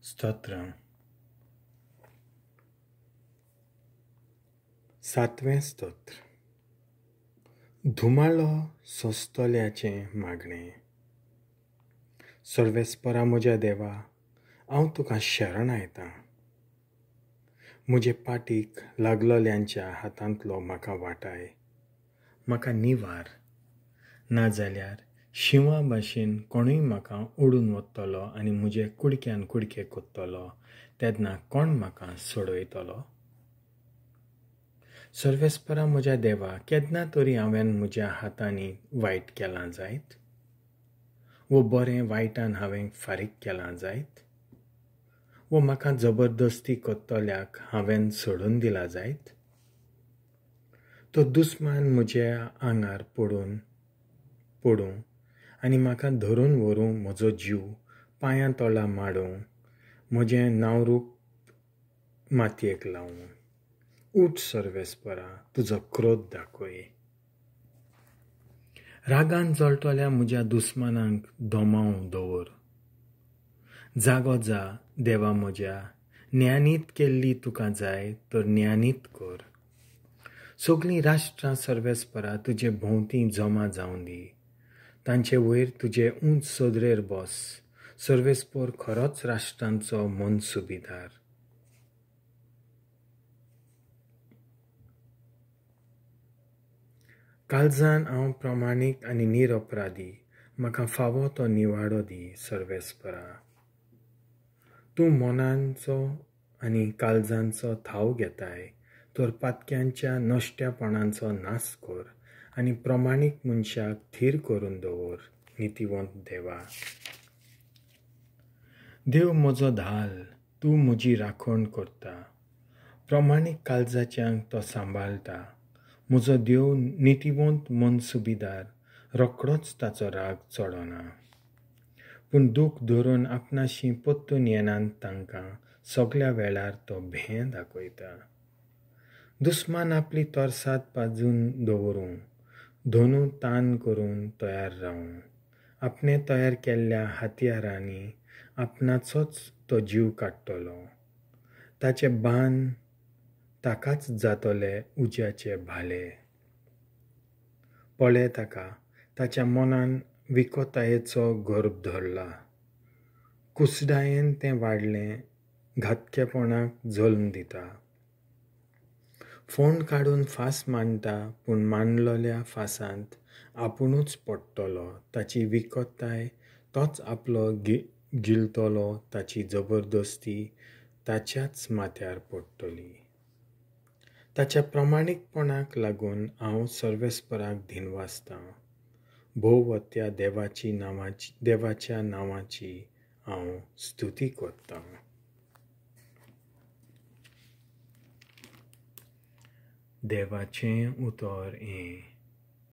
स्तोत्र. सातवें स्तोत्र. धुमाळो सोंसतल्याचें मागणें. सर्वेस्परा म्हज्या देवा, हांव तुका शरण आयतां. म्हजे पाटीक लागलोल्यांच्या हातांतलो म्हाका वाटाय, म्हाका निवार. नाजाल्यार शिंवा भाशेन कोणूय म्हाका ओडून वतलो आनी म्हजे कुडक्यान कुडके कोत्तलो, तेन्ना कोण म्हाका सोडयतलो? सर्वेस्परा म्हज्या देवा, केन्ना तरी हांवें म्हज्या हातांनी वायट केलां जायत, वो बरें वायटान हांवें फारीक केलां जायत, वो म्हाका जबरदस्ती कोत्तल्याक हांवें सोडून दिला जायत, तो दुस्मान म्हज्या आंगार पडूं आनी म्हाका धरून व्हरूं, म्हजो जीव पांयां तोला माडूं, म्हजें नांवरूप मातयेक लावूं. उठ सर्वेस्परा, तुजो क्रोध दाखय. रागान जळटल्या म्हज्या दुस्मानांक दोमाव दवर. जागो जा देवा म्हज्या, ज्ञानीत केल्ली तुका जाय तर ज्ञानीत कर. सगळीं राष्ट्रां सर्वेस्परा तुजे भोंवती जमा जावं दी, तांचे वयर तुजे उंच सदरेर बस. सर्वेस्पर खरोच राष्ट्रांचो मनसुबीदार. काळजान हांव प्रमाणीक आनी निरपराधी, म्हाका फावो तो निवाडो दी सर्वेस्परा. तूं मनांचो आनी काळजांचो थाव घेताय, तर पातक्यांच्या नश्ट्यापणाचो नाश कर आनी प्रमाणीक मनशाक थीर करून दवर. नितीवंत देवा, देव म्हजो धाल, तूं म्हजी राखण करता. प्रमाणीक काळजाच्यांक तो सांबाळटा. म्हजो देव नितीवंत मनसुबीदार, रोखडोच ताचो राग चडना. पूण दूख धरून आपणाशी परतून येनात तांकां सगल्या वेळार तो भें दाखयता. दुस्मान आपली तरसाद पाजून दवरूं, धनू तान करून तयार रावूं. आपणें तयार केल्ल्या हत्यारांनी आपणाचोच तो जीव काडटलो. ताचे बाण ताकाच जातले उज्याचे भाले. पळय ताका, ताच्या मनान विकोतायेचो गर्भ धरला. कुसडायेन तें वाडलें, घातकेपणाक जल्म दिता. फोंड काडून फांस मांडटा, पूण मांडलेल्या फांसांत आपुणूच पडटलो. ताची विकोताय तोच आपलो गिळटलो, ताची जबरदस्ती ताच्याच माथ्यार पडटली. ताच्या प्रमाणीकपणाक लागून हांव सर्वेस्पराक दिनवासतां. भोवत्या देवाच्या नांवाची हांव स्तुती करतां. देवाचें उतर हें.